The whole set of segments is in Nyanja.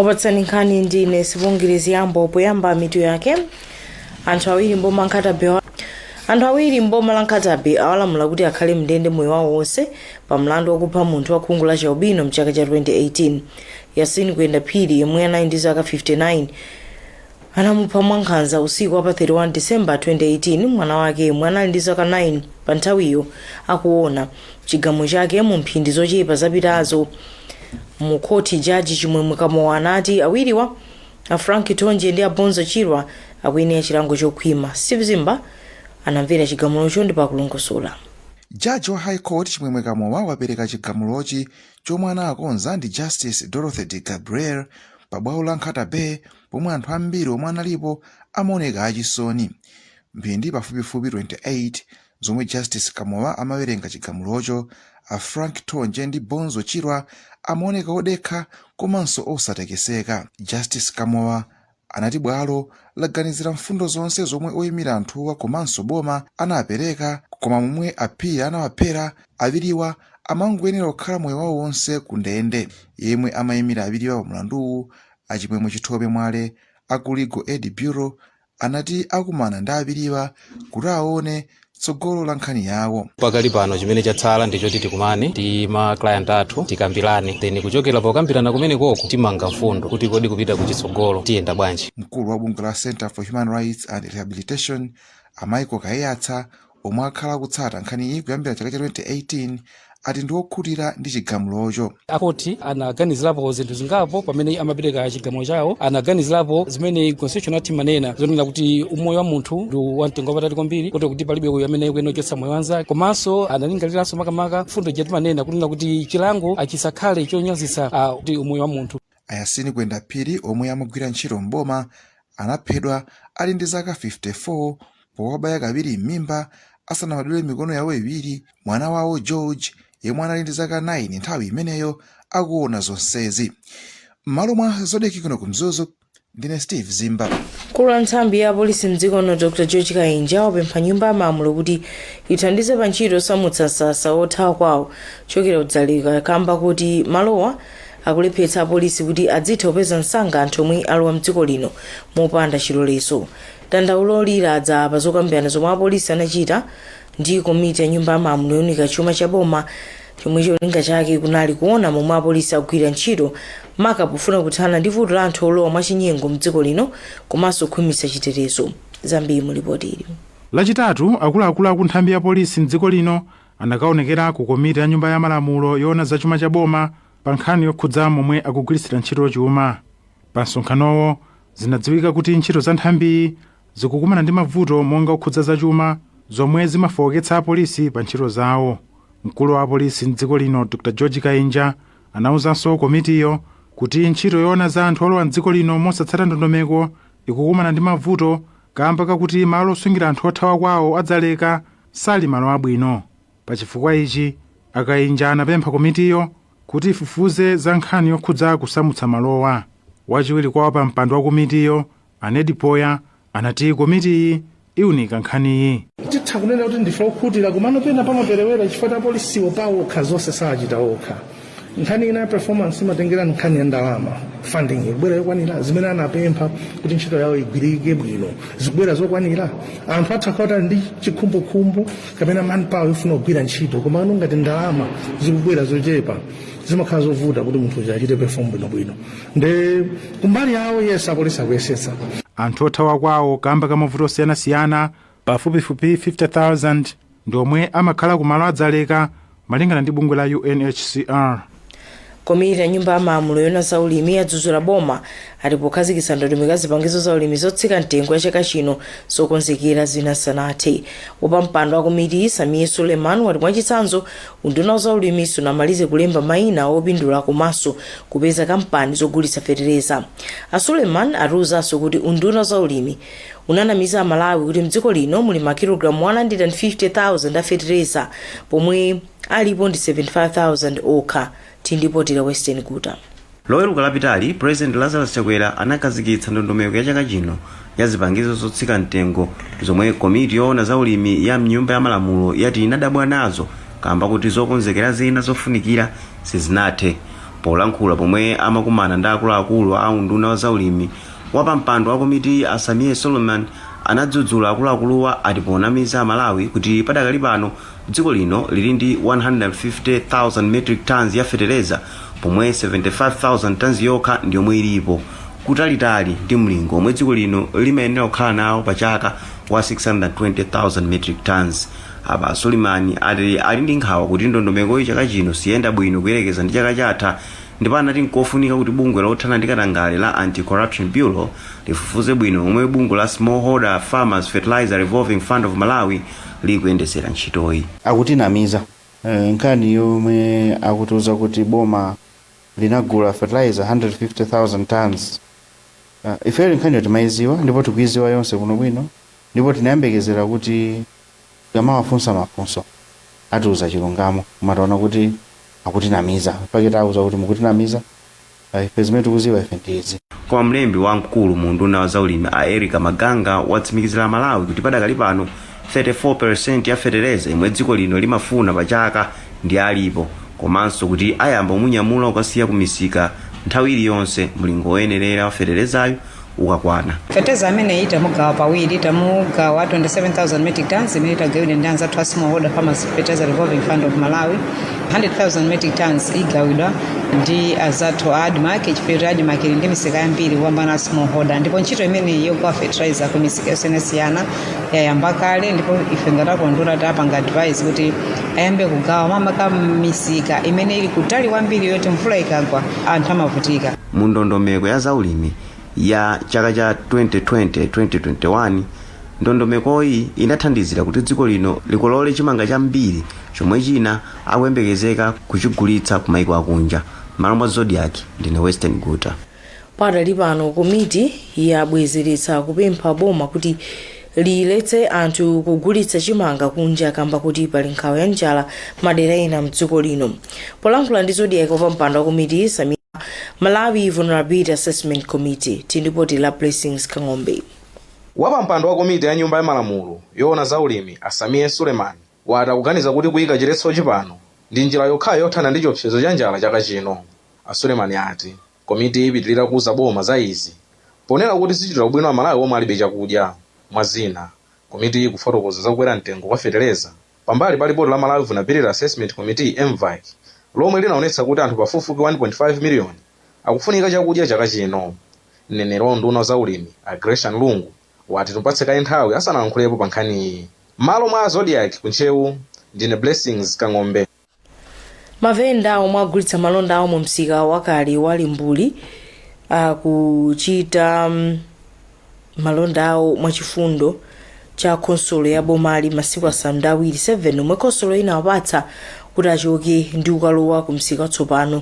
Opatsani nkhani ndine Sibongile Ziyambo. Poyamba, mitu yake. Anthu awiri mboma la Nkhata Bay awalamula kuti akhale mndende moyo wawo wonse pa mlandu wakupha munthu wa khungu la chialubino mchaka cha 2018. Yasini Kuyenda Phiri, yemwe anali ndi zaka 59, anamupha mwankhanza usiku wa pa 31 December 2018, mwana wake yemwe anali ndi zaka 9 pa nthawiyo akuona. Chigamulo chake mu mphindi zochepa zapitazo mu khoti, jaji Chimwemwe Kamowa anati awiriwa, a Frank Tonje ndi a Bonzo Chirwa, akuyenera chilango chokhwima. Steve Zimba anamvera chigamulocho ndipo akulongosola. Jaji wa High Court Chimwemwe Kamowa wapereka chigamulochi, chomwe anakonza ndi Justice Dorothy De Gabriel, pa bwalo la Nkhata Bay, pomwe anthu ambiri omwe analipo amaoneka achisoni. Mphindi pafupifupi 28 zomwe Justice Kamowa amawerenga chigamulocho, a Frank Tonje ndi Bonzo Chirwa amaoneka odekha komanso osatekeseka. Justice Kamowa anati bwalo laganizira mfundo zonse zomwe oyimira anthuwa komanso boma anapereka, koma momwe aphiri anawaphera, awiriwa amangoyenera kukhala moyo wawo wonse ku ndende. Yemwe amayimira awiriwa pa mlanduwu, Achimwemwe Chithope Mwale aku Legal Aid Bureau, anati akumana ndi awiriwa kuti aone tsogolo la nkhani yawo. Pakali pano chimene chatsala ndichoti tikumane ndi ma client athu, tikambirane, then kuchokera pokambirana kumene koko timanga mfundo kuti kodi kupita kuchitsogolo tiyenda bwanji. Mkulu wa bungwe la Center for Human Rights and Rehabilitation, a Michael Kaiyatsa, omwe akhala akutsata nkhani iyi kuyambira chaka cha 2018, ati ndi okhutira ndi chigamulocho. Akoti anaganizirapo zinthu zingapo pamene amapereka chigamulo chawo. Anaganizirapo zimene Constitution yathu imanena, zonena kuti umoyo wa munthu ndi wamtengo wapatali kwambiri, kuti palibe uyo amene kuyenera kuchotsa moyo wanzake. Komanso analingaliranso makamaka mfundo ija timanena kunena kuti chilango achisakhale chonyazitsa kuti umoyo wa munthu. Ayasini Kwenda Phiri, omwe amagwira ntchito mboma, anaphedwa ali ndi zaka 54 powabaya kawiri m'mimba asanawadule mikono yawo iwiri, mwana wawo George, yemwe anali ndi zaka 9 nthawi imeneyo, akuona zonsezi. M'malo mwa Zodiak kuno ku Mzuzu, ndine Steve Zimba. Mkulu wa nthambi ya apolisi mdziko muno, Dr George Kainja, wapempha nyumba ya malamulo kuti ithandize pa ntchito yosamutsa msasa wothawa kwawo kuchokera ku Dzaleka, kamba kuti malowa akulephetsa apolisi kuti adzitha kupeza msanga anthu omwe alowa mdziko lino mopanda chilolezo. Dandaulo ladza pa zokambirana zomwe apolisi anachita ndi komiti ya nyumba ya malamulo younika chuma cha boma, chomwe cholinga chake kunali kuona momwe apolisi akugwira ntchito, maka pofuna kuthana ndi vuto la anthu olowa mwachinyengo mdziko lino komanso kukhwimitsa chitetezo. Zambiri mu ripoti ili. Lachitatu, akuluakulu aku nthambi ya polisi mdziko lino anakaonekera ku komiti ya nyumba ya malamulo yoona za chuma cha boma pa nkhani yokhudza momwe akugwiritsira ntchito chuma. Pa msonkhanowo zinadziwika kuti ntchito za nthambiyi zikukumana ndi mavuto monga okhudza zachuma, zomwe zimafowoketsa apolisi pa ntchito zawo. Mkulu wa apolisi mdziko lino, Dr George Kainja, anawuzanso komitiyo kuti ntchito yoona za anthu olowa mdziko lino mosatsata ndondomeko ikukumana ndi mavuto kamba kakuti malo osungira anthu othawa kwawo a Dzaleka sali malo abwino. Pa chifukwa ichi, Akainja anapempha komitiyo kuti ifufuze za nkhani yokhudza kusamutsa malowa. Wachiwiri kwawo pa mpando wa komitiyo, Anedi Poya, anati komitiyi iwunika nkhaniyi. Titha kunena kuti ndife okhutira, komano pena pamaperewera chifukwa apolisiwo pawokha zonse sachita okha. Nkhani ina ya performance imatengera nkhani ya ndalama, funding ikubwera yokwanira? Zimene anapempha kuti ntchito yawo igwirike bwino zikubwera zokwanira? Anthu atha kukhala ndi chikhumbokhumbo kapena manpower yofuna kugwira ntchito, komano ngati ndalama zikubwera zochepa, zimakhala zovuta kuti munthu uja achite perform bwinobwino. Nde kumbali yawo, yes, apolisi akuyesetsa. Anthu othawa kwawo kamba ka mavuto osiyanasiyana pafupifupi 50,000 ndi omwe amakhala ku malo a Dzaleka, malingana ndi bungwe la UNHCR. Komiti ya nyumba ya malamulo yoona za ulimi yadzudzula boma ati pokhazikitsa ndondomeko ya zipangizo za ulimi zotsika mtengo ya chaka chino, zokonzekera zina sanathe. Wapampando wa komiti, Sameer Suleman, wati mwachitsanzo unduna za ulimi sunamalize kulemba mayina opindula komanso kupeza kampani zogulitsa fetereza. A Suleman atiwuzanso kuti unduna za ulimi unanamiza Amalawi kuti mdziko lino muli makilogalamu 150,000 a fetereza, pomwe alipo ndi 75,000 okha. Tindipotera Western Guta. Loweruka lapitali, President Lazarus Chakwera anakhazikitsa ndondomeko ya chaka chino ya zipangizo zotsika mtengo, zomwe komiti yoona za ulimi ya mnyumba ya malamulo yati inadabwa nazo kamba kuti zokonzekera zina zofunikira sizinathe. Polankhula pomwe amakumana ndi akuluakulu a unduna wa zaulimi, wapampando wa komiti a Sameer Suleman anadzudzula akuluakuluwa ati ponamiza Amalawi kuti padakali pano dziko lino lili ndi 150,000 metric tons ya fetereza, pomwe 75,000 tons yokha ndi yomwe ilipo, kutalitali ndi mlingo omwe dziko lino limayenera kukhala nawo pa chaka wa 620,000 metric tons. Apa Suleman ati ali ndi nkhawa kuti ndondomekoyi chaka chino siyenda bwino kuyerekeza ndi chaka chatha, ndipo anati nkofunika kuti bungwe lothana ndi katangale la Anti-Corruption Bureau lifufuze bwino omwe bungwe la Smallholder Farmers Fertilizer Revolving Fund of Malawi likuyendesera ntchitoyi. Akutinamiza. Nkhani yomwe akutiuza kuti boma linagula fertilizer 150,000 tons, ifeyo nkhaniyo timayiziwa ndipo tikuiziwa yonse kuno bwino, ndipo tinayembekezera kuti tikamawafunsa mafunso atiuza chilungamo, koma taona kuti akutinamiza. Pake tauza kuti mukutinamiza. Ife zimene tikuziwa ife ndiizi. Koma mlembi wamkulu mu unduna wa zaulimi a Erica Maganga watsimikizira Malawi kuti padakali pano 34% ya fetereza imwe dziko lino limafuna pa chaka ndi alipo, komanso kuti ayamba kumunyamula kukasiya ku misika nthawi iliyonse mlingo woyenerera wa feterezayo ukakwana. Fetereza amene tamugawa pawiri, tamugawa 27,000 metric tons imene itagawidwe ndi anzathu a Smallholder Farmers Fertilizer Revolving Fund of Malawi. 100,000 metric tons igawidwa ndi azathu a ADMARC, chifukwa kuti ADMARC ili ndi misika yambiri kupambana smallholder. Ndipo ntchito imeneyi yogawa fertilizer ku misika yosiyanasiyana yayamba kale, ndipo ife ngati akondula tapanga advice kuti ayambe kugawa mamaka misika imene ili kutali kwambiri, yoti mvula ikagwa anthu amavutika. Mu ndondomeko ya zaulimi ya chaka cha 2020-2021, ndondomekoyi inathandizira kuti dziko lino likolole chimanga chambiri chomwe china akuyembekezeka kuchigulitsa ku maiko akunja. Malo mwa Zodiak, ndine Western Guta. Padali pano komiti yabwezeretsa kupempha boma kuti liletse anthu kugulitsa chimanga kunja kamba kuti pali nkhawa ya njala madera ena mdziko lino. Polankhula ndi Zodiak, wapampando wa komiti Samia Malawi Vulnerability Assessment Committee, tindipoti la Blessings Kang'ombe. Wapampando wa komiti ya nyumba ya malamulo yoona zaulimi a Sameer Suleman wati akuganiza kuti kuyika chiletsochi pano ndi njira yokhayo yothana ndi chiopsezo cha njala chaka chino. A Suleman ati komiti ipitirira kuuza boma za izi, ponena kuti zichitira ubwino Amalawi omwe alibe chakudya. Mwa zina, komiti ikufotokoza zakukwera mtengo kwa feteleza pambali pa lipoti la Malawi Vulnerability Assessment Committee, MVAC, lomwe linaonetsa kuti anthu pafupifupi 1.5 miliyoni akufunika chakudya chaka chino. Mneneri wa unduna za ulimi a Gresham Lungu wati tupatse kaye nthawi asanayankhulepo pa nkhaniyi. Malo mwa Zodiak kuntchewu, ndine Blessings Kang'ombe. Mavenda omwe agulitsa malonda awo mu msika wakale wa Limbuli akuchita malonda awo mwachifundo cha khonsolo ya bomali masiku 7 7 omwe khonsolo inawapatsa kuti achoke ndi kukalowa ku msika watsopano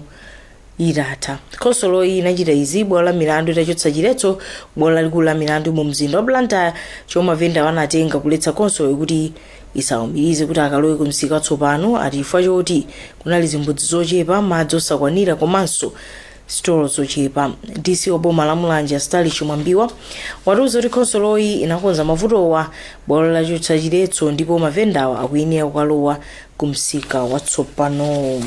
itatha. Khonsolo iyi inachita izi bwalo la milandu itachotsa chiletso bwalo lalikulu la milandu mu mzinda wa Blantyre chomwe mavenda anatenga kuletsa khonsolo kuti isawumirize kuti akalowe ku msika watsopano, ati chifukwa choti kunali zimbudzi zochepa, madzi osakwanira komanso sitolo zochepa. DC wa boma la Mulanje Stanley Chimwambiwa watiuza kuti khonsoloyi inakonza mavutowa bwalo lachotsa chiletso, ndipo mavendawa akuyenera kukalowa ku msika watsopano.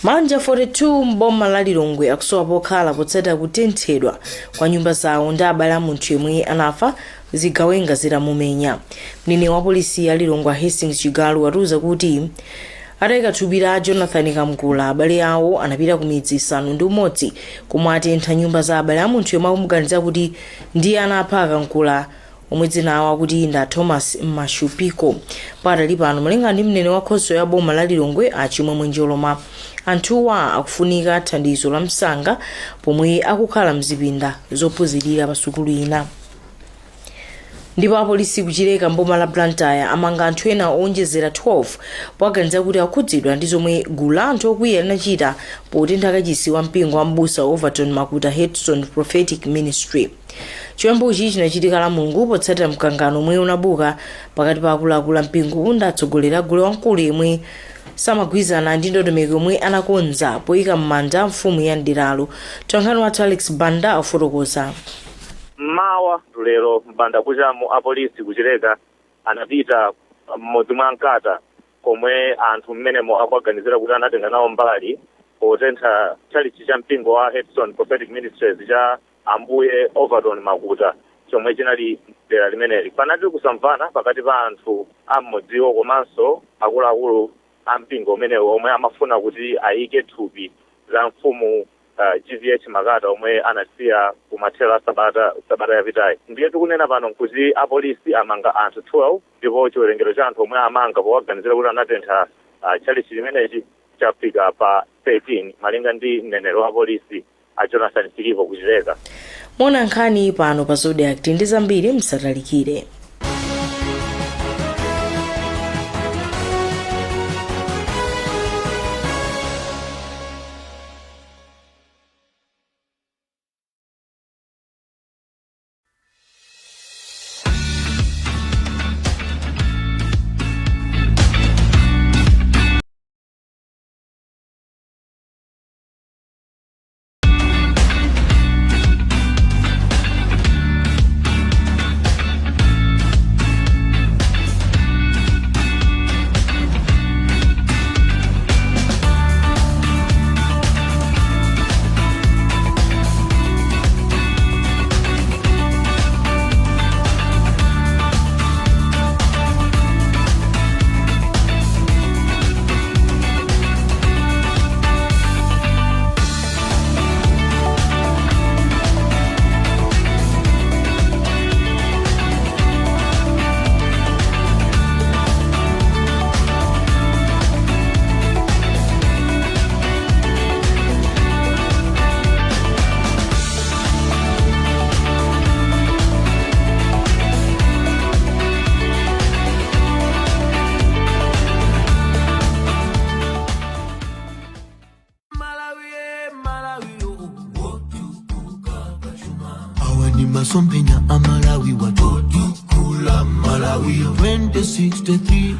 Mabanja 42 mboma la Lilongwe akusowa pokhala potsatira kutenthedwa kwa nyumba zawo ndi abale a munthu yemwe anafa zigawenga zitamumenya. Mneneri wa polisi ya Lilongwe Hastings Chigalu watiuza kuti atayika thupi la Jonathan Kamgula, abale awo anapita ku midzi 6 komwe atentha nyumba za abale a munthu yemwe akumuganiza kuti ndiye anapha Kamgula, omwe dzina awo akuti nda Thomas Mashupiko. Patali pano, malingana ndi mneneri wa khonsolo ya boma la Lilongwe a Chimwemwe Njoloma, anthuwa akufunika thandizo la msanga pomwe akukhala mzipinda zophunzirira pa sukulu ina. Ndipo apolisi kuchileka mboma la Blantyre amanga anthu ena owonjezera 12 powaganiza kuti akhudzidwa ndi zomwe gulu la anthu okwiya linachita potentha kachisi wa mpingo wa mbusa Overton Makuta Headstone Prophetic Ministry. Chiwembuchi chinachitika la Mulungu potsatira mkangano omwe unabuka pakati pa akuluakulu a mpingo ndi atsogoleri a gulu wamkulu yemwe samagwirizana ndi ndondomeko yomwe anakonza poyika m'manda mfumu ya mderalo. Mtolankhani wathu Alex Banda afotokoza. Mmawa lero mbanda kuchamu, apolisi kuchileka anapita mmodzi mwa Mkata komwe anthu mmenemo akuaganizira kuti anatenga nawo mbali. Potentha tchalitchi cha mpingo wa Headstone Prophetic Ministries cha Ambuye Overton Makuta chomwe chinali dera limeneli, panali kusamvana pakati pa anthu am'mudziwo komanso akuluakulu a mpingo umenewo omwe amafuna kuti ayike thupi la mfumu GVH Makata omwe anasiya kumathero a sabata yapitayi. Ndiye tikunena pano nkuti apolisi amanga anthu 12, ndipo chiwerengero cha anthu omwe amanga powaganizira kuti anatentha tchalitchi chimenechi chafika pa 13, malinga ndi mneneri wa polisi a Jonathan Filipo kuchileka. Mona nkhani pano pa Zodiak ndi zambiri, msatalikire. Awa ni masomphenya a Malawi wotukula Malawi 2063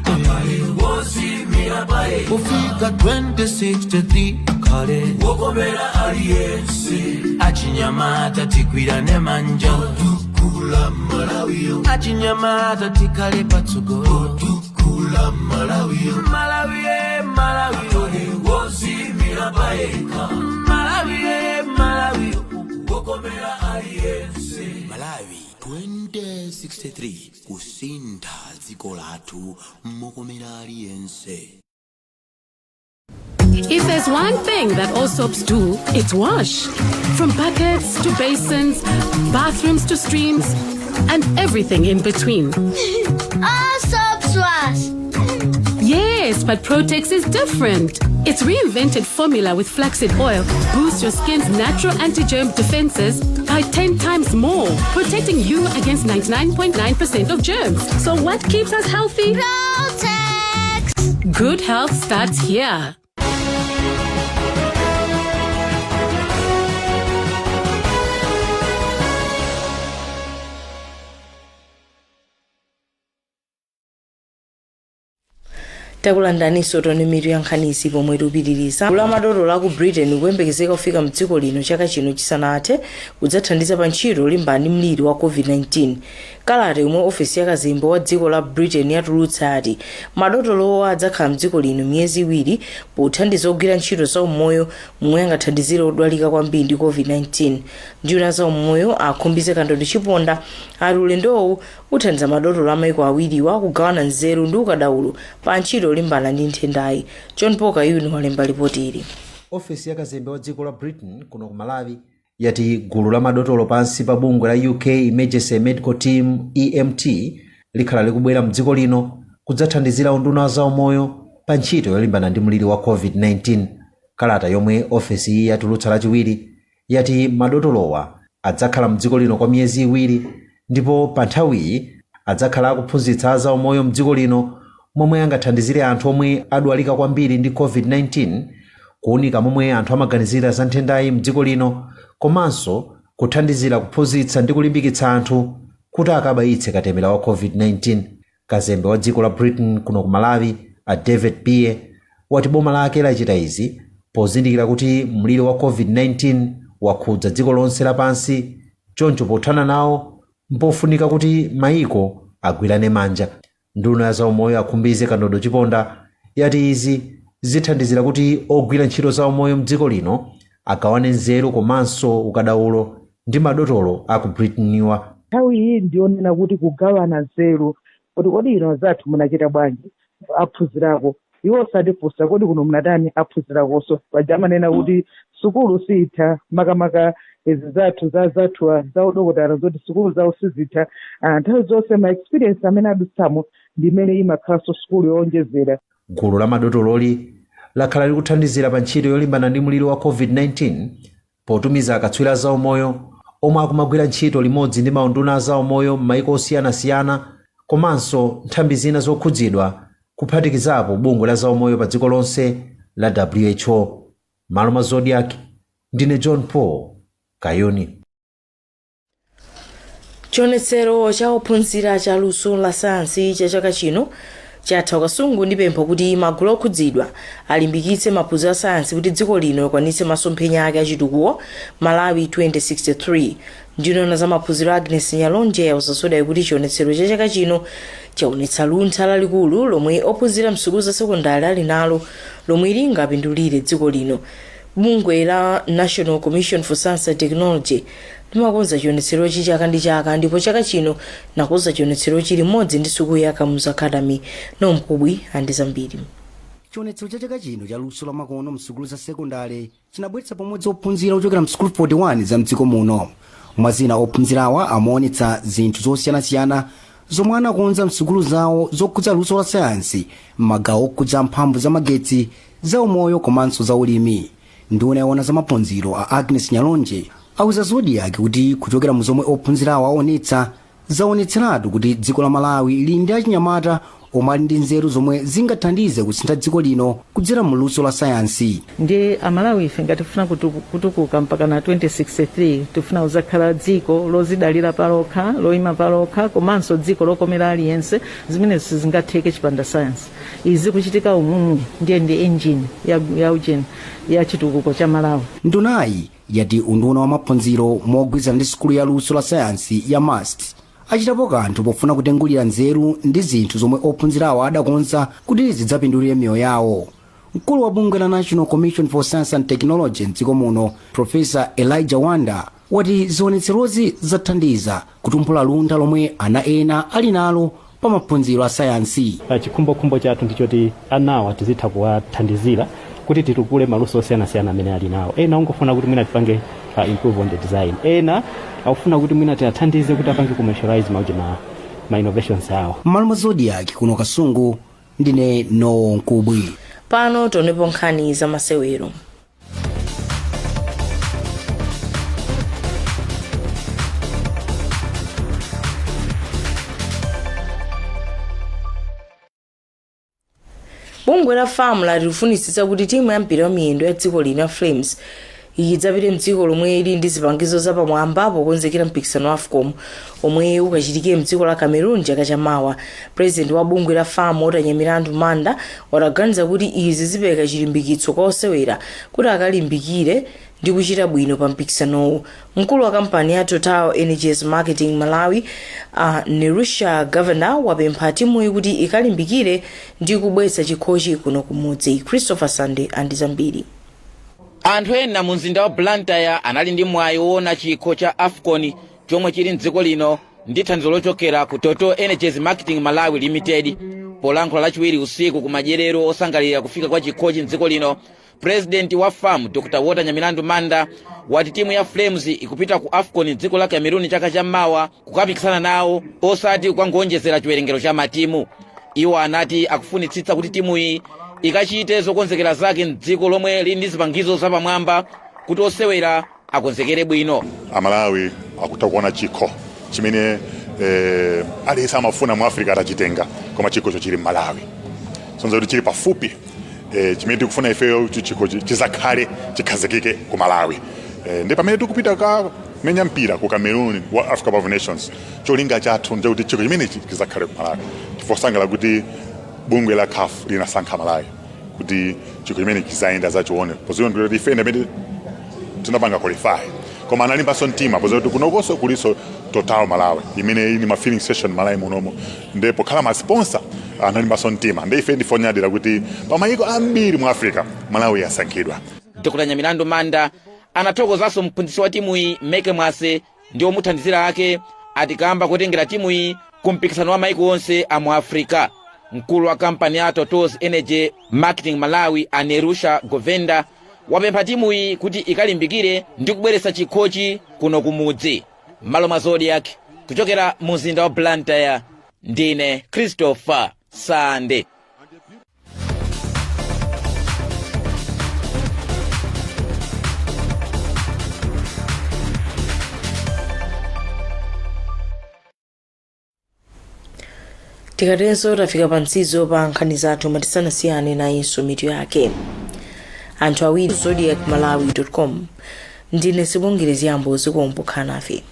kufika 2063 akhale wokomera aliyense. Achinyamata tigwirane manja otukula Malawi. Achinyamata tikhale patsogolo otukula Malawi. Malawi, Malawi wodziimira payekha. Malawi, Malawi wokomera aliyense. Malawi 2063, kusintha dziko lathu mokomera aliyense. If there's one thing that all soaps do, it's wash. From buckets to basins, bathrooms to streams, and everything in between. All soaps wash. Yes, but Protex is different. Its reinvented formula with flaxseed oil boosts your skin's natural anti-germ defenses by 10 times more, protecting you against 99.9% of germs. So what keeps us healthy? Protex. Good health starts here. Takulandaninso. Toni mitu ya nkhanizi pomwe tikupitiriza. Gulu la madotolo aku Britain kuyembekezeka kufika mdziko lino chaka chino chisanathe kudzathandiza pa ntchito yolimbana ndi mliri wa COVID-19. Kalata yomwe ofesi ya kazembe wa dziko la Britain yatulutsa ati madotolowa adzakhala mdziko lino miyezi 2 pothandiza ogwira ntchito za umoyo momwe angathandizire odwalika kwambiri ndi COVID-19. Nduna za umoyo a Khumbize Kandodo Chiponda ati ulendowu uthandiza madotolo amaiko awiriwa kugawana nzeru ndi ukadaulo pa ntchito yolimbana ndi nthendayi. John Paul Kayuni walemba ripoti ili. Ofesi ya kazembe wa dziko la Britain kuno ku Malawi yati gulu la madotolo pansi pa bungwe la UK Emergency Medical Team, EMT, likhala likubwera mdziko lino kudzathandizira unduna wa zaumoyo pa ntchito yolimbana ndi mliri wa COVID-19. Kalata yomwe ofesi iyi yatulutsa Lachiwiri yati madotolowa adzakhala mdziko lino kwa miyezi 2, ndipo pa nthawiyi adzakhala akuphunzitsa azaumoyo mdziko lino momwe angathandizire anthu omwe adwalika kwambiri ndi COVID-19, kuwunika momwe anthu amaganizira za nthendayi mdziko lino, komanso kuthandizira kuphunzitsa ndi kulimbikitsa anthu kuti akabayitse katemera wa COVID-19. Kazembe wa dziko la Britain kuno ku Malawi a David Beer wati boma lake lachita izi pozindikira kuti mliri wa COVID-19 wakhudza dziko lonse lapansi, choncho pothana nawo mpofunika kuti mayiko agwirane manja. Nduna ya zaumoyo a Khumbize Kandodo Chiponda yati izi Zithandizira kuti ogwira ntchito za umoyo mdziko lino agawane nzeru komanso ukadaulo ndi madotolo aku Britainiwa. Nthawi iyi ndionena kuti kugawana nzeru kuti kodi ino anzathu munachita bwanji, aphunzirako iwo, osatifunsa kodi kuno munatani, aphunzirakonso. Paja amanena kuti sukulu sitha, makamaka izi zathu za zathu za udokotala zoti sukulu zawo sizitha. Nthawi zonse ma experience amene adutsamo ndi imene imakhalanso sukulu yowonjezera. Gulu la madotololi lakhala likuthandizira pa ntchito yolimbana ndi mliri wa COVID-19 potumiza akatswiri a zaumoyo omwe akumagwira ntchito limodzi ndi maunduna a zaumoyo m'maiko osiyanasiyana komanso nthambi zina zokhudzidwa, kuphatikizapo bungwe la zaumoyo pa dziko lonse la WHO. Malo mwa Zodiak, ndine John Paul Kayuni. Chionetsero cha ophunzira cha luso la sayansi cha chaka chino chatha Kasungu ndi pempho kuti magulu okhudzidwa alimbikitse maphunziro a sayansi kuti dziko lino likwanitse masomphenya ake achitukuko, Malawi 2063. Nduna za maphunziro Agnes Nyalonje yauza Zodiak kuti chionetsero cha chaka chino chaonetsa luntha lalikulu lomwe ophunzira msukulu za sekondari ali nalo lomwe lingapindulire dziko lino. Bungwe la National Commission for Science and Technology limakonza chionetserochi chaka ndi chaka, ndipo chaka chino linakonza chionetserochi limodzi ndi sukulu ya Kamuzu Academy. Nomkubwi andi zambiri. Chionetsero cha chaka chino cha luso lamakono msukulu za sekondari chinabweretsa pamodzi ophunzira ochokera msukulu 41 za mdziko muno. Mwazina, ophunzirawa amaonetsa zinthu zosiyanasiyana zomwe anakonza msukulu zawo zokhudza luso la sayansi m'magawo okhudza mphamvu za magetsi, za umoyo komanso za ulimi. Nduna yoona za maphunziro a Agnes Nyalonje auza Zodiak kuti kuchokera mu zomwe ophunzirawo aonetsa, zaonetseratu kuti dziko la Malawi lili ndi achinyamata omwe ali ndi nzeru zomwe zingathandize kusintha dziko lino kudzera mu luso la sayansi. Ndiye Amalawi ife ngati tifuna kutukuka mpaka na 2063, tifuna kuzakhala dziko lozidalira palokha, loyima palokha, komanso dziko lokomera aliyense, zimenezo sizingatheke chipanda sayansi. Izi kuchitika umumu ndiye ndi engine ya ujeni ya chitukuko cha Malawi. Ndunayi yati unduna wa maphunziro mogwirizana ndi sukulu ya luso la sayansi ya MUST achitapo kanthu pofuna kutengulira nzeru ndi zinthu zomwe ophunzirawo adakonza kuti zidzapindulire miyoyo yawo. Mkulu wa bungwe la National Commission for Science and Technology mdziko muno, Professor Elijah Wanda, wati zionetserozi zathandiza kutumphula luntha lomwe ana ena ali nalo pa maphunziro a sayansi. Chikhumbokhumbo chathu ndichoti anawa tizitha kuwathandizira kuti titukule maluso osiyanasiyana amene ali nawo. Ena ungofuna kuti mwina tipange improve on the design, ena akufuna kuti mwina tiathandize kuti apange commercialize mauji ma innovations awo. M'malo mwa Zodiak kuno Kasungu, ndine Nowo Nkubwi. Pano tionepo nkhani za masewero. Bungwe la FAM lati lifunitsitsa kuti timu ya mpira wa miyendo ya dziko lino ya Flames idzapite mdziko lomwe ili ndi zipangizo zapamwamba pokonzekera mpikisano wa AFCON omwe ukachitike mdziko la Cameroon chaka chamawa. President wa bungwe la FAM, Walter Nyamilandu Manda, wati kuti izi zipereka chilimbikitso kwa osewera kuti akalimbikire ndi kuchita bwino pa mpikisanowu. Mkulu wa kampani ya Total Energies Marketing Malawi, Nerusha Governor, wapempha timuyi kuti ikalimbikire ndi kubweretsa chikhochi kuno kumudzi. Christopher Sande andi zambiri. Anthu ena mu mzinda wa Blantyre anali ndi mwayi woona chikho cha AFCON chomwe chili mdziko lino ndi thandizo lochokera ku Total Energies Marketing Malawi Limited. Polankhula Lachiwiri usiku ku madyerero osangalira kufika kwa chikhochi mdziko lino, President wa FAM Dr Walter Nyamilandu Manda wati timu ya Flames ikupita ku AFCON mdziko la Cameroon chaka chammawa kukapikisana nawo, osati kukangoonjezera chiwerengero cha matimu. Iwo anati akufunitsitsa kuti timuyi ikachite zokonzekera zake mdziko lomwe lili ndi zipangizo zapamwamba kuti osewera akonzekere bwino. Amalawi akutha kuona chikho chimene aliyense amafuna mu Africa atachitenga, koma chikhocho chili m'Malawi, sonza kuti chili pafupi. Chimene tikufuna ifeyo kuti chikho chizakhale chikhazikike ku Malawi. Ndi pamene tikupita kamenya mpira ku Cameroon wa Africa Cup of Nations, cholinga chathu nchakuti chikho chimenechi chizakhale ku Malawi. Tifosangalala kuti bungwe la CAF linasankha Malawi kuti chikho chimene chizayenda zachione, poziwa kuti ife ndamene tinapanga qualify, koma analimbanso mtima poziwa kuti kunokonso kulinso Total Malawi imene ili ma filling station Malawi munomo, ndipo pokhala ma sponsor Analimbanso mtima ndi ife ndife onyadira kuti pa mayiko ambiri mu Africa, Malawi yasankhidwa. Dr Nyamilandu Manda anathokozanso mphunzitsi wa timuyi Meke Mwase ndi omuthandizira ake ati kamba kotengera timuyi ku mpikisano wa maiko onse a mu Africa. Mkulu wa kampani ya Total Energies Marketing Malawi, Anerusha Govenda, wapempha timuyi kuti ikalimbikire ndi kubweretsa chikhochi kuno kumudzi. M'malo mwa Zodiak, kuchokera mu mzinda wa Blantyre, ndine Christopher Sande. Tikatenso tafika pa mtsizo pa nkhani zathu, matisanasiyane nayinso mitu yake. Anthu awiri. Zodiak Malawi com. Ndine Sibongere Ziyambo, zikomo pokhala nafe.